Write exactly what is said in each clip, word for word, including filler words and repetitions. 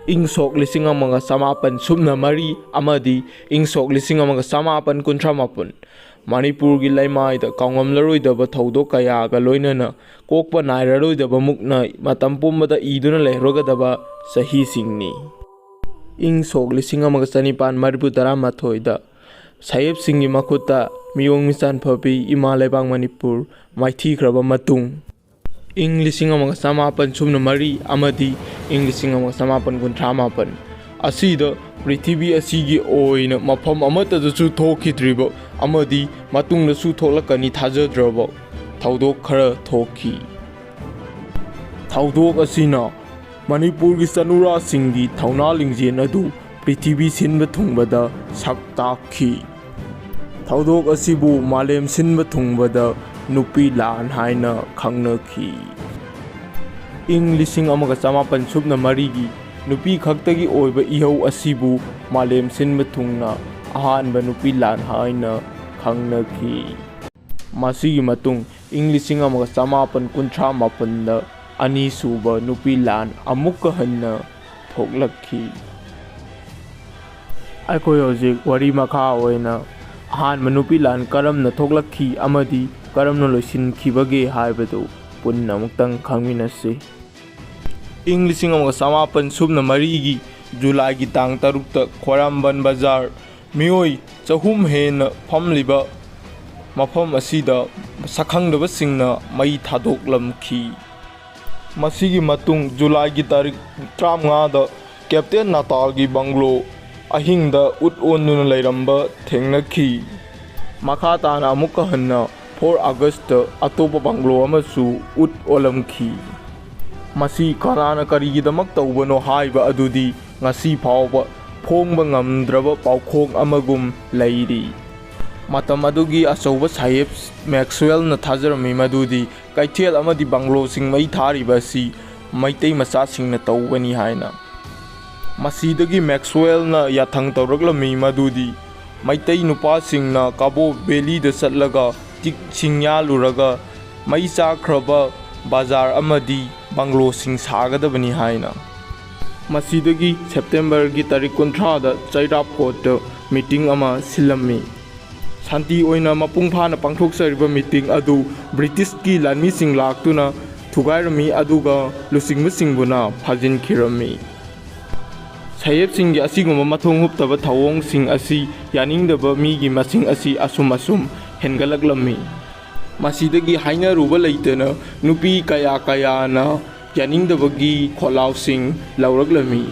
ꯏꯪ ꯁꯣꯛ ꯂꯤꯁꯤꯡ ꯑꯃꯒ ꯆꯃꯥꯄꯟ ꯁꯨꯞꯅ ꯃꯔꯤ ꯑꯃꯗꯤ ꯏꯪ ꯁꯣꯛ ꯂꯤꯁꯤꯡ ꯑꯃꯒ ꯆꯃꯥꯄꯟ ꯀꯨꯟꯊ꯭ꯔꯥ ꯃꯥꯄꯟ, ꯃꯅꯤꯄꯨꯔꯒꯤ ꯂꯩꯃꯥꯏꯗ ꯀꯥꯎꯉꯝꯂꯔꯣꯏꯗꯕ ꯊꯧꯗꯣꯛ ꯀꯌꯥꯒ ꯂꯣꯏꯅꯅ ꯀꯣꯛꯄ ꯅꯥꯏꯔꯔꯣꯏꯗꯕ ꯃꯨꯛꯅ ꯃꯇꯝ ꯄꯨꯝꯕꯗ ꯏꯗꯨꯅ ꯂꯩꯍꯧꯔꯒꯗꯕ ꯆꯍꯤꯁꯤꯡꯅꯤ꯫ ꯏꯪ ꯁꯣꯛ ꯂꯤꯁꯤꯡ ꯑꯃꯒ ꯆꯅꯤꯄꯥꯟ ꯃꯔꯤꯐꯨ ꯇꯔꯥꯃꯥꯊꯣꯏꯗ ꯁꯥꯍꯦꯕꯁꯤꯡꯒꯤ ꯃꯈꯨꯠꯇ ꯃꯤꯑꯣꯡ ꯃꯤꯁꯥꯟ ꯐꯕꯤ ꯏꯃꯥ ꯂꯩꯕꯥꯛ ꯃꯅꯤꯄꯨꯔ ꯃꯥꯏꯊꯤꯈ꯭ꯔꯕ ꯃꯇꯨꯡ, ꯏꯪ ꯂꯤꯁꯤꯡ ꯑꯃꯒ ꯆꯃꯥꯄꯟ ꯁꯨꯞꯅ ꯃꯔꯤ ꯑꯃꯗꯤ ꯏꯪ ꯂꯤꯁꯤꯡ ꯑꯃꯒ ꯆꯃꯥꯄꯟ ꯀꯨꯟꯊ꯭ꯔꯥ ꯃꯥꯄꯟ ꯑꯁꯤꯗ ꯄ꯭ꯔꯤꯊꯤꯕꯤ ꯑꯁꯤꯒꯤ ꯑꯣꯏꯅ ꯃꯐꯝ ꯑꯃꯠꯇꯗꯁꯨ ꯊꯣꯛꯈꯤꯗ꯭ꯔꯤꯕ ꯑꯃꯗꯤ ꯃꯇꯨꯡꯗꯁꯨ ꯊꯣꯛꯂꯛꯀꯅꯤ ꯊꯥꯖꯗ꯭ꯔꯕ ꯊꯧꯗꯣꯛ ꯈꯔ ꯊꯣꯛꯈꯤ꯫ ꯊꯧꯗꯣꯛ ꯑꯁꯤꯅ ꯃꯅꯤꯄꯨꯔꯒꯤ ꯆꯅꯨꯔꯥꯁꯤꯡꯒꯤ ꯊꯧꯅꯥ ꯂꯤꯡꯖꯦꯜ ꯑꯗꯨ ꯄ꯭ꯔꯤꯊꯤꯕꯤ ꯁꯤꯟꯕ ꯊꯨꯡꯕꯗ ꯁꯛ ꯇꯥꯛꯈꯤ꯫ ꯊꯧꯗꯣꯛ ꯑꯁꯤꯕꯨ ꯃꯥꯂꯦꯝ ꯁꯤꯟꯕ ꯊꯨꯡꯕꯗ ꯅꯨꯄꯤ ꯂꯥꯟ ꯍꯥꯏꯅ ꯈꯪꯅꯈꯤ꯫ ꯏꯪ ꯂꯤꯁꯤꯡ ꯑꯃꯒ ꯆꯃꯥꯄꯟ ꯁꯨꯞꯅ ꯃꯔꯤꯒꯤ ꯅꯨꯄꯤ ꯈꯛꯇꯒꯤ ꯑꯣꯏꯕ ꯏꯍꯧ ꯑꯁꯤꯕꯨ ꯃꯥꯂꯦꯝ ꯁꯤꯟꯕ ꯊꯨꯡꯅ ꯑꯍꯥꯟꯕ ꯅꯨꯄꯤ ꯂꯥꯟ ꯍꯥꯏꯅ ꯈꯪꯅꯈꯤ꯫ ꯃꯁꯤꯒꯤ ꯃꯇꯨꯡ ꯏꯪ ꯂꯤꯁꯤꯡ ꯑꯃꯒ ꯆꯃꯥꯄꯟ ꯀꯨꯟꯊ꯭ꯔꯥ ꯃꯥꯄꯟꯗ ꯑꯅꯤꯁꯨꯕ ꯅꯨꯄꯤ ꯂꯥꯟ ꯑꯃꯨꯛꯀ ꯍꯟꯅ ꯊꯣꯛꯂꯛꯈꯤ꯫ ꯑꯩꯈꯣꯏ ꯍꯧꯖꯤꯛ ꯋꯥꯔꯤ ꯃꯈꯥ ꯑꯣꯏꯅ ꯑꯍꯥꯟꯕ ꯅꯨꯄꯤ ꯂꯥꯟ ꯀꯔꯝꯅ ꯊꯣꯛꯂꯛꯈꯤ ꯑꯃꯗꯤ ꯀꯔꯝꯅ ꯂꯣꯏꯁꯤꯟꯈꯤꯕꯒꯦ ꯍꯥꯏꯕꯗꯨ ꯄꯨꯟꯅ ꯑꯃꯨꯛꯇꯪ ꯈꯪꯃꯤꯟꯅꯁꯤ꯫ ꯏꯪ ꯂꯤꯁꯤꯡ ꯑꯃꯒ ꯆꯃꯥꯄꯟ ꯁꯨꯞꯅ ꯃꯔꯤꯒꯤ ꯖꯨꯂꯥꯏꯒꯤ ꯇꯥꯡ ꯇꯔꯨꯛꯇ ꯈ꯭ꯋꯥꯏꯔꯝꯕꯟ ꯕꯖꯥꯔ ꯃꯤꯑꯣꯏ ꯆꯍꯨꯝ ꯍꯦꯟꯅ ꯐꯝꯂꯤꯕ ꯃꯐꯝ ꯑꯁꯤꯗ ꯁꯛꯈꯪꯗꯕꯁꯤꯡꯅ ꯃꯩ ꯊꯥꯗꯣꯛꯂꯝꯈꯤ꯫ ꯃꯁꯤꯒꯤ ꯃꯇꯨꯡ ꯖꯨꯂꯥꯏꯒꯤ ꯇꯥꯔꯤꯛ ꯇꯔꯥꯃꯉꯥꯗ ꯀꯦꯞꯇꯦꯟ ꯅꯥꯇꯥꯜꯒꯤ ꯕꯪꯒ꯭ꯂꯣ ꯑꯍꯤꯡꯗ ꯎꯠ ꯑꯣꯟꯗꯨꯅ ꯂꯩꯔꯝꯕ ꯊꯦꯡꯅꯈꯤ꯫ ꯃꯈꯥ ꯇꯥꯅ ꯑꯃꯨꯛꯀ ꯍꯟꯅ ꯐꯣꯔ ꯑꯥꯒꯁꯇ ꯑꯇꯣꯞꯄ ꯕꯪꯒ꯭ꯂꯣ ꯑꯃꯁꯨ ꯎꯠ ꯑꯣꯜꯂꯝꯈꯤ꯫ ꯃꯁꯤ ꯀꯅꯥꯅ ꯀꯔꯤꯒꯤꯗꯃꯛ ꯇꯧꯕꯅꯣ ꯍꯥꯏꯕ ꯑꯗꯨꯗꯤ ꯉꯁꯤ ꯐꯥꯎꯕ ꯐꯣꯡꯕ ꯉꯝꯗ꯭ꯔꯕ ꯄꯥꯎꯈꯣꯡ ꯑꯃꯒꯨꯝ ꯂꯩꯔꯤ꯫ ꯃꯇꯝ ꯑꯗꯨꯒꯤ ꯑꯆꯧꯕ ꯁꯥꯍꯦꯕ ꯃꯦꯛꯁꯋꯦꯜꯅ ꯊꯥꯖꯔꯝꯃꯤ ꯃꯗꯨꯗꯤ ꯀꯩꯊꯦꯜ ꯑꯃꯗꯤ ꯕꯪꯒ꯭ꯂꯣꯁꯤꯡ ꯃꯩ ꯊꯥꯔꯤꯕ ꯑꯁꯤ ꯃꯩꯇꯩ ꯃꯆꯥꯁꯤꯡꯅ ꯇꯧꯕꯅꯤ ꯍꯥꯏꯅ꯫ ꯃꯁꯤꯗꯒꯤ ꯃꯦꯛꯁꯋꯦꯜꯅ ꯌꯥꯊꯪ ꯇꯧꯔꯛꯂꯝꯃꯤ ꯃꯗꯨꯗꯤ ꯃꯩꯇꯩ ꯅꯨꯄꯥꯁꯤꯡꯅ ꯀꯥꯕꯣ ꯚꯦꯂꯤꯗ ꯆꯠꯂꯒ ꯇꯤꯛꯁꯤꯡ ꯌꯥꯜꯂꯨꯔꯒ ꯃꯩ ꯆꯥꯛꯈ꯭ꯔꯕ ꯕꯖꯥꯔ ꯑꯃꯗꯤ ꯕꯪꯒ꯭ꯂꯣꯁꯤꯡ ꯁꯥꯒꯗꯕꯅꯤ ꯍꯥꯏꯅ꯫ ꯃꯁꯤꯗꯒꯤ ꯁꯦꯞꯇꯦꯝꯕꯔꯒꯤ ꯇꯥꯔꯤꯛ ꯀꯨꯟꯊ꯭ꯔꯥꯗ ꯆꯩꯔꯥꯞ ꯀꯣꯔꯠꯇ ꯃꯤꯇꯤꯡ ꯑꯃ ꯁꯤꯜꯂꯝꯃꯤ꯫ ꯁꯥꯟꯇꯤ ꯑꯣꯏꯅ ꯃꯄꯨꯡ ꯐꯥꯅ ꯄꯥꯡꯊꯣꯛꯆꯔꯤꯕ ꯃꯤꯇꯤꯡ ꯑꯗꯨ ꯕ꯭ꯔꯤꯇꯤꯁꯀꯤ ꯂꯥꯟꯃꯤꯁꯤꯡ ꯂꯥꯛꯇꯨꯅ ꯊꯨꯒꯥꯏꯔꯝꯃꯤ, ꯑꯗꯨꯒ ꯂꯨꯆꯤꯡꯕꯁꯤꯡꯕꯨꯅ ꯐꯥꯖꯤꯟꯈꯤꯔꯝꯃꯤ꯫ ꯁꯥꯍꯦꯕꯁꯤꯡꯒꯤ ꯑꯁꯤꯒꯨꯝꯕ ꯃꯊꯣꯡ ꯍꯨꯞꯇꯕ ꯊꯧꯑꯣꯡꯁꯤꯡ ꯑꯁꯤ ꯌꯥꯅꯤꯡꯗꯕ ꯃꯤꯒꯤ ꯃꯁꯤꯡ ꯑꯁꯤ ꯑꯁꯨꯝ ꯑꯁꯨꯝ ꯍꯦꯟꯒꯠꯂꯛꯂꯝꯃꯤ꯫ ꯃꯁꯤꯗꯒꯤ ꯍꯥꯏꯅꯔꯨꯕ ꯂꯩꯇꯅ ꯅꯨꯄꯤ ꯀꯌꯥ ꯀꯌꯥꯅ ꯌꯥꯅꯤꯡꯗꯕꯒꯤ ꯈꯣꯜꯂꯥꯎꯁꯤꯡ ꯂꯧꯔꯛꯂꯝꯃꯤ꯫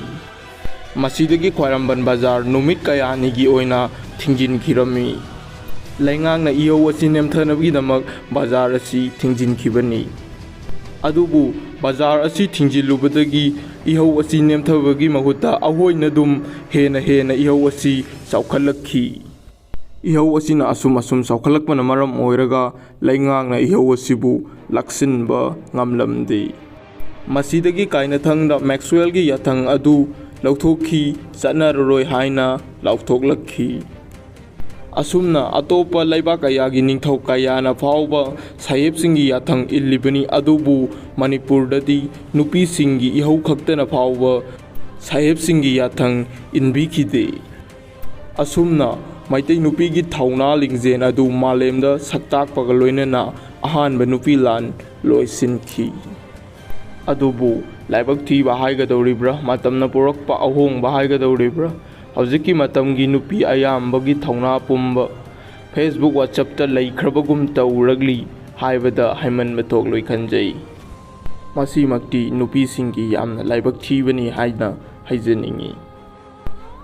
ꯃꯁꯤꯗꯒꯤ ꯈ꯭ꯋꯥꯏꯔꯝꯕꯟ ꯕꯖꯥꯔ ꯅꯨꯃꯤꯠ ꯀꯌꯥꯅꯤꯒꯤ ꯑꯣꯏꯅ ꯊꯤꯡꯖꯤꯟꯈꯤꯔꯝꯃꯤ꯫ ꯂꯩꯉꯥꯛꯅ ꯏꯍꯧ ꯑꯁꯤ ꯅꯦꯝꯊꯅꯕꯒꯤꯗꯃꯛ ꯕꯖꯥꯔ ꯑꯁꯤ ꯊꯤꯡꯖꯤꯟꯈꯤꯕꯅꯤ꯫ ꯑꯗꯨꯕꯨ ꯕꯖꯥꯔ ꯑꯁꯤ ꯊꯤꯡꯖꯤꯜꯂꯨꯕꯗꯒꯤ ꯏꯍꯧ ꯑꯁꯤ ꯅꯦꯝꯊꯕꯒꯤ ꯃꯍꯨꯠꯇ ꯑꯍꯣꯏꯅꯗꯨꯝ ꯍꯦꯟꯅ ꯍꯦꯟꯅ ꯏꯍꯧ ꯑꯁꯤ ꯆꯥꯎꯈꯠꯂꯛꯈꯤ꯫ ꯏꯍꯧ ꯑꯁꯤꯅ ꯑꯁꯨꯝ ꯑꯁꯨꯝ ꯆꯥꯎꯈꯠꯂꯛꯄꯅ ꯃꯔꯝ ꯑꯣꯏꯔꯒ ꯂꯩꯉꯥꯛꯅ ꯏꯍꯧ ꯑꯁꯤꯕꯨ ꯂꯥꯛꯁꯤꯟꯕ ꯉꯝꯂꯝꯗꯦ꯫ ꯃꯁꯤꯗꯒꯤ ꯀꯥꯏꯅꯊꯪꯗ ꯃꯦꯛꯁꯋꯦꯜꯒꯤ ꯌꯥꯊꯪ ꯑꯗꯨ ꯂꯧꯊꯣꯛꯈꯤ, ꯆꯠꯅꯔꯔꯣꯏ ꯍꯥꯏꯅ ꯂꯥꯎꯊꯣꯛꯂꯛꯈꯤ꯫ ꯑꯁꯨꯝꯅ ꯑꯇꯣꯞꯄ ꯂꯩꯕꯥꯛ ꯀꯌꯥꯒꯤ ꯅꯤꯡꯊꯧ ꯀꯌꯥꯅ ꯐꯥꯎꯕ ꯁꯥꯍꯦꯕꯁꯤꯡꯒꯤ ꯌꯥꯊꯪ ꯏꯜꯂꯤꯕꯅꯤ, ꯑꯗꯨꯕꯨ ꯃꯅꯤꯄꯨꯔꯗꯗꯤ ꯅꯨꯄꯤꯁꯤꯡꯒꯤ ꯏꯍꯧ ꯈꯛꯇꯅ ꯐꯥꯎꯕ ꯁꯥꯍꯦꯕꯁꯤꯡꯒꯤ ꯌꯥꯊꯪ ꯏꯟꯕꯤꯈꯤꯗꯦ꯫ ꯑꯁꯨꯝꯅ ꯃꯩꯇꯩ ꯅꯨꯄꯤꯒꯤ ꯊꯧꯅꯥ ꯂꯤꯡꯖꯦꯜ ꯑꯗꯨ ꯃꯥꯂꯦꯝꯗ ꯁꯛꯇꯥꯛꯄꯒ ꯂꯣꯏꯅꯅ ꯑꯍꯥꯟꯕ ꯅꯨꯄꯤ ꯂꯥꯟ ꯂꯣꯏꯁꯤꯟꯈꯤ꯫ ꯑꯗꯨꯕꯨ ꯂꯥꯏꯕꯛ ꯊꯤꯕ ꯍꯥꯏꯒꯗꯧꯔꯤꯕ꯭ꯔꯥ, ꯃꯇꯝꯅ ꯄꯨꯔꯛꯄ ꯑꯍꯣꯡꯕ ꯍꯥꯏꯒꯗꯧꯔꯤꯕ꯭ꯔꯥ, ꯍꯧꯖꯤꯛꯀꯤ ꯃꯇꯝꯒꯤ ꯅꯨꯄꯤ ꯑꯌꯥꯝꯕꯒꯤ ꯊꯧꯅꯥ ꯄꯨꯝꯕ Facebook, WhatsAppꯇ ꯂꯩꯈ꯭ꯔꯕꯒꯨꯝ ꯇꯧꯔꯛꯂꯤ ꯍꯥꯏꯕꯗ ꯍꯥꯏꯃꯟꯕ ꯊꯣꯛꯂꯣꯏ ꯈꯟꯖꯩ꯫ ꯃꯁꯤꯃꯛꯇꯤ ꯅꯨꯄꯤꯁꯤꯡꯒꯤ ꯌꯥꯝꯅ ꯂꯥꯏꯕꯛ ꯊꯤꯕꯅꯤ ꯍꯥꯏꯅ ꯍꯥꯏꯖꯅꯤꯡꯏ꯫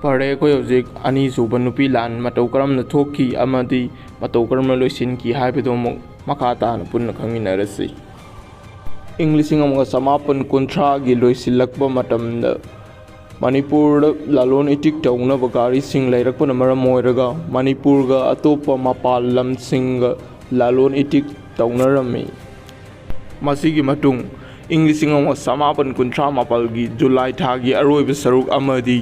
ꯐꯔꯦ, ꯑꯩꯈꯣꯏ ꯍꯧꯖꯤꯛ ꯑꯅꯤꯁꯨꯕ ꯅꯨꯄꯤ ꯂꯥꯟ ꯃꯇꯧ ꯀꯔꯝꯅ ꯊꯣꯛꯈꯤ ꯑꯃꯗꯤ ꯃꯇꯧ ꯀꯔꯝꯅ ꯂꯣꯏꯁꯤꯟꯈꯤ ꯍꯥꯏꯕꯗꯨ ꯑꯃꯨꯛ ꯃꯈꯥ ꯇꯥꯅ ꯄꯨꯟꯅ ꯈꯪꯃꯤꯟꯅꯔꯁꯤ꯫ ꯏꯪ ꯂꯤꯁꯤꯡ ꯑꯃꯒ ꯆꯃꯥꯄꯟ ꯀꯨꯟꯊ꯭ꯔꯥꯒꯤ ꯂꯣꯏꯁꯤꯜꯂꯛꯄ ꯃꯇꯝꯗ ꯃꯅꯤꯄꯨꯔꯗ ꯂꯂꯣꯟ ꯏꯇꯤꯛ ꯇꯧꯅꯕ ꯒꯥꯔꯤꯁꯤꯡ ꯂꯩꯔꯛꯄꯅ ꯃꯔꯝ ꯑꯣꯏꯔꯒ ꯃꯅꯤꯄꯨꯔꯒ ꯑꯇꯣꯞꯄ ꯃꯄꯥꯟ ꯂꯝꯁꯤꯡꯒ ꯂꯂꯣꯟ ꯏꯇꯤꯛ ꯇꯧꯅꯔꯝꯃꯤ꯫ ꯃꯁꯤꯒꯤ ꯃꯇꯨꯡ ꯏꯪ ꯂꯤꯁꯤꯡ ꯑꯃꯒ ꯆꯃꯥꯄꯟ ꯀꯨꯟꯊ꯭ꯔꯥ ꯃꯥꯄꯜꯒꯤ ꯖꯨꯂꯥꯏ ꯊꯥꯒꯤ ꯑꯔꯣꯏꯕ ꯁꯔꯨꯛ ꯑꯃꯗꯤ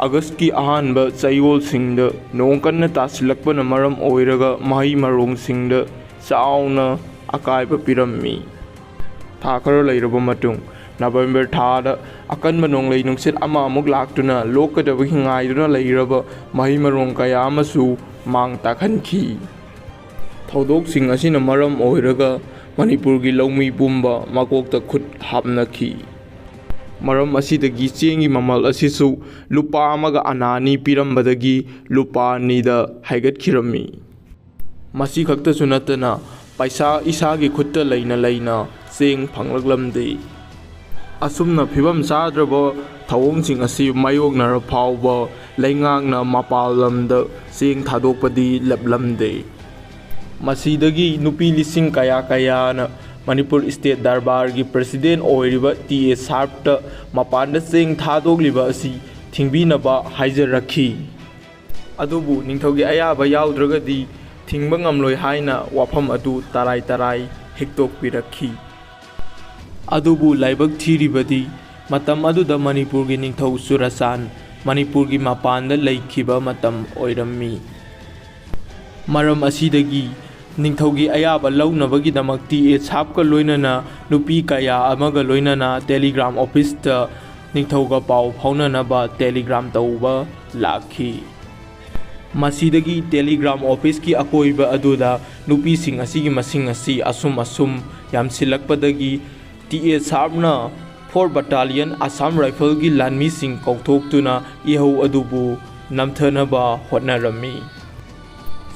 ꯑꯥꯒꯁꯀꯤ ꯑꯍꯥꯟꯕ ꯆꯌꯣꯜꯁꯤꯡꯗ ꯅꯣꯡ ꯀꯟꯅ ꯇꯥꯁꯤꯜꯂꯛꯄꯅ ꯃꯔꯝ ꯑꯣꯏꯔꯒ ꯃꯍꯩ ꯃꯔꯣꯡꯁꯤꯡꯗ ꯆꯥꯎꯅ ꯑꯀꯥꯏꯕ ꯄꯤꯔꯝꯃꯤ꯫ ꯊꯥ ꯈꯔ ꯂꯩꯔꯕ ꯃꯇꯨꯡ ꯅꯕꯦꯝꯕꯔ ꯊꯥꯗ ꯑꯀꯟꯕ ꯅꯣꯡꯂꯩ ꯅꯨꯡꯁꯤꯠ ꯑꯃ ꯑꯃꯨꯛ ꯂꯥꯛꯇꯨꯅ ꯂꯣꯛꯀꯗꯕꯒꯤ ꯉꯥꯏꯗꯨꯅ ꯂꯩꯔꯕ ꯃꯍꯩ ꯃꯔꯣꯡ ꯀꯌꯥ ꯑꯃꯁꯨ ꯃꯥꯡ ꯇꯥꯛꯍꯟꯈꯤ꯫ ꯊꯧꯗꯣꯛꯁꯤꯡ ꯑꯁꯤꯅ ꯃꯔꯝ ꯑꯣꯏꯔꯒ ꯃꯅꯤꯄꯨꯔꯒꯤ ꯂꯧꯃꯤ ꯄꯨꯝꯕ ꯃꯀꯣꯛꯇ ꯈꯨꯠ ꯍꯥꯞꯅꯈꯤ꯫ ꯃꯔꯝ ꯑꯁꯤꯗꯒꯤ ꯆꯦꯡꯒꯤ ꯃꯃꯜ ꯑꯁꯤꯁꯨ ꯂꯨꯄꯥ ꯑꯃꯒ ꯑꯅꯥ ꯑꯅꯤ ꯄꯤꯔꯝꯕꯗꯒꯤ ꯂꯨꯄꯥ ꯑꯅꯤꯗ ꯍꯥꯏꯒꯠꯈꯤꯔꯝꯃꯤ꯫ ꯃꯁꯤ ꯈꯛꯇꯁꯨ ꯅꯠꯇꯅ ꯄꯩꯁꯥ ꯏꯁꯥꯒꯤ ꯈꯨꯠꯇ ꯂꯩꯅ ꯂꯩꯅ ꯆꯦꯡ ꯐꯪꯂꯛꯂꯝꯗꯦ꯫ ꯑꯁꯨꯝꯅ ꯐꯤꯕꯝ ꯆꯥꯗ꯭ꯔꯕ ꯊꯧꯑꯣꯡꯁꯤꯡ ꯑꯁꯤ ꯃꯥꯌꯣꯛꯅꯔ ꯐꯥꯎꯕ ꯂꯩꯉꯥꯛꯅ ꯃꯄꯥꯟ ꯂꯝꯗ ꯆꯦꯡ ꯊꯥꯗꯣꯛꯄꯗꯤ ꯂꯦꯞꯂꯝꯗꯦ꯫ ꯃꯁꯤꯗꯒꯤ ꯅꯨꯄꯤ ꯂꯤꯁꯤꯡ ꯀꯌꯥ ꯀꯌꯥꯅ ꯃꯅꯤꯄꯨꯔ ꯁ꯭ꯇꯦꯠ ꯗꯔꯕꯥꯔꯒꯤ ꯄ꯭ꯔꯁꯤꯗꯦꯟ ꯑꯣꯏꯔꯤꯕ ꯇꯤ ꯑꯦ ꯁꯥꯔꯞꯇ ꯃꯄꯥꯟꯗ ꯆꯦꯡ ꯊꯥꯗꯣꯛꯂꯤꯕ ꯑꯁꯤ ꯊꯤꯡꯕꯤꯅꯕ ꯍꯥꯏꯖꯔꯛꯈꯤ꯫ ꯑꯗꯨꯕꯨ ꯅꯤꯡꯊꯧꯒꯤ ꯑꯌꯥꯕ ꯌꯥꯎꯗ꯭ꯔꯒꯗꯤ ꯊꯤꯡꯕ ꯉꯝꯂꯣꯏ ꯍꯥꯏꯅ ꯋꯥꯐꯝ ꯑꯗꯨ ꯇꯔꯥꯏ ꯇꯔꯥꯏ ꯍꯤꯛꯇꯣꯛꯄꯤꯔꯛꯈꯤ꯫ ꯑꯗꯨꯕꯨ ꯂꯥꯏꯕꯛ ꯊꯤꯔꯤꯕꯗꯤ ꯃꯇꯝ ꯑꯗꯨꯗ ꯃꯅꯤꯄꯨꯔꯒꯤ ꯅꯤꯡꯊꯧ ꯆꯨꯔꯆꯥꯟ ꯃꯅꯤꯄꯨꯔꯒꯤ ꯃꯄꯥꯟꯗ ꯂꯩꯈꯤꯕ ꯃꯇꯝ ꯑꯣꯏꯔꯝꯃꯤ꯫ ꯃꯔꯝ ꯑꯁꯤꯗꯒꯤ ꯅꯤꯡꯊꯧꯒꯤ ꯑꯌꯥꯕ ꯂꯧꯅꯕꯒꯤꯗꯃꯛ ꯇꯤ ꯑꯦ ꯁꯥꯞꯀ ꯂꯣꯏꯅꯅ ꯅꯨꯄꯤ ꯀꯌꯥ ꯑꯃꯒ ꯂꯣꯏꯅꯅ ꯇꯦꯂꯤꯒ꯭ꯔꯥꯝ ꯑꯣꯐꯤꯁꯇ ꯅꯤꯡꯊꯧꯒ ꯄꯥꯎ ꯐꯥꯎꯅꯅꯕ ꯇꯦꯂꯤꯒ꯭ꯔꯥꯝ ꯇꯧꯕ ꯂꯥꯛꯈꯤ꯫ ꯃꯁꯤꯗꯒꯤ ꯇꯦꯂꯤꯒ꯭ꯔꯥꯝ ꯑꯣꯐꯤꯁꯀꯤ ꯑꯀꯣꯏꯕ ꯑꯗꯨꯗ ꯅꯨꯄꯤꯁꯤꯡ ꯑꯁꯤꯒꯤ ꯃꯁꯤꯡ ꯑꯁꯤ ꯑꯁꯨꯝ ꯑꯁꯨꯝ ꯌꯥꯝꯁꯤꯜꯂꯛꯄꯗꯒꯤ T A ꯁꯥꯞꯅ four battalion Assam ꯔꯥꯏꯐꯜꯒꯤ ꯂꯥꯟꯃꯤꯁꯤꯡ ꯀꯧꯊꯣꯛꯇꯨꯅ ꯏꯍꯧ ꯑꯗꯨꯕꯨ ꯅꯝꯊꯅꯕ ꯍꯣꯠꯅꯔꯝꯃꯤ꯫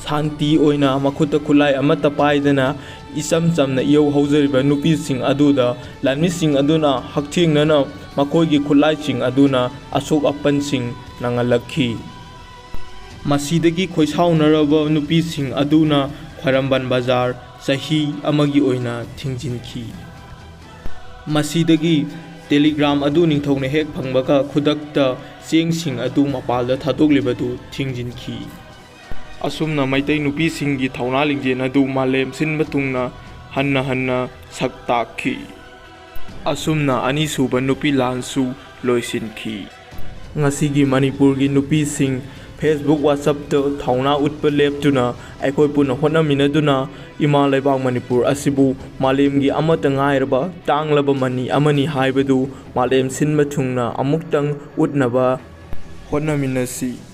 ꯁꯥꯟꯇꯤ ꯑꯣꯏꯅ ꯃꯈꯨꯠꯇ ꯈꯨꯠꯂꯥꯏ ꯑꯃꯠꯇ ꯄꯥꯏꯗꯅ ꯏꯆꯝ ꯆꯝꯅ ꯏꯍꯧ ꯍꯧꯖꯔꯤꯕ ꯅꯨꯄꯤꯁꯤꯡ ꯑꯗꯨꯗ ꯂꯥꯟꯃꯤꯁꯤꯡ ꯑꯗꯨꯅ ꯍꯛꯊꯦꯡꯅꯅ ꯃꯈꯣꯏꯒꯤ ꯈꯨꯠꯂꯥꯏꯁꯤꯡ ꯑꯗꯨꯅ ꯑꯁꯣꯛ ꯑꯄꯟꯁꯤꯡ ꯅꯪꯍꯜꯂꯛꯈꯤ꯫ ꯃꯁꯤꯗꯒꯤ ꯈꯣꯏꯁꯥꯎꯅꯔꯕ ꯅꯨꯄꯤꯁꯤꯡ ꯑꯗꯨꯅ ꯈ꯭ꯋꯥꯏꯔꯝꯕꯟ ꯕꯖꯥꯔ ꯆꯍꯤ ꯑꯃꯒꯤ ꯑꯣꯏꯅ ꯊꯤꯡꯖꯤꯟꯈꯤ꯫ ꯃꯁꯤꯗꯒꯤ ꯇꯦꯂꯤꯒ꯭ꯔꯥꯝ ꯑꯗꯨ ꯅꯤꯡꯊꯧꯅ ꯍꯦꯛ ꯐꯪꯕꯒ ꯈꯨꯗꯛꯇ ꯆꯦꯡꯁꯤꯡ ꯑꯗꯨ ꯃꯄꯥꯜꯗ ꯊꯥꯗꯣꯛꯂꯤꯕꯗꯨ ꯊꯤꯡꯖꯤꯟꯈꯤ꯫ ꯑꯁꯨꯝꯅ ꯃꯩꯇꯩ ꯅꯨꯄꯤꯁꯤꯡꯒꯤ ꯊꯧꯅꯥ ꯂꯤꯡꯖꯦꯜ ꯑꯗꯨ ꯃꯥꯂꯦꯝ ꯁꯤꯟꯕ ꯊꯨꯡꯅ ꯍꯟꯅ ꯍꯟꯅ ꯁꯛ ꯇꯥꯛꯈꯤ꯫ ꯑꯁꯨꯝꯅ ꯑꯅꯤꯁꯨꯕ ꯅꯨꯄꯤ ꯂꯥꯟꯁꯨ ꯂꯣꯏꯁꯤꯟꯈꯤ꯫ ꯉꯁꯤꯒꯤ ꯃꯅꯤꯄꯨꯔꯒꯤ ꯅꯨꯄꯤꯁꯤꯡ Facebook, WhatsApp-ꯇ ꯊꯧꯅꯥ ꯎꯠꯄ ꯂꯦꯞꯇꯨꯅ ꯑꯩꯈꯣꯏ ꯄꯨꯟꯅ ꯍꯣꯠꯅꯃꯤꯟꯅꯗꯨꯅ ꯏꯃꯥ ꯂꯩꯕꯥꯛ ꯃꯅꯤꯄꯨꯔ ꯑꯁꯤꯕꯨ ꯃꯥꯂꯦꯝꯒꯤ ꯑꯃꯠꯇ ꯉꯥꯏꯔꯕ ꯇꯥꯡꯂꯕ ꯃꯅꯤ ꯑꯃꯅꯤ ꯍꯥꯏꯕꯗꯨ ꯃꯥꯂꯦꯝ ꯁꯤꯟꯕ ꯊꯨꯡꯅ ꯑꯃꯨꯛꯇꯪ ꯎꯠꯅꯕ ꯍꯣꯠꯅꯃꯤꯟꯅꯁꯤ꯫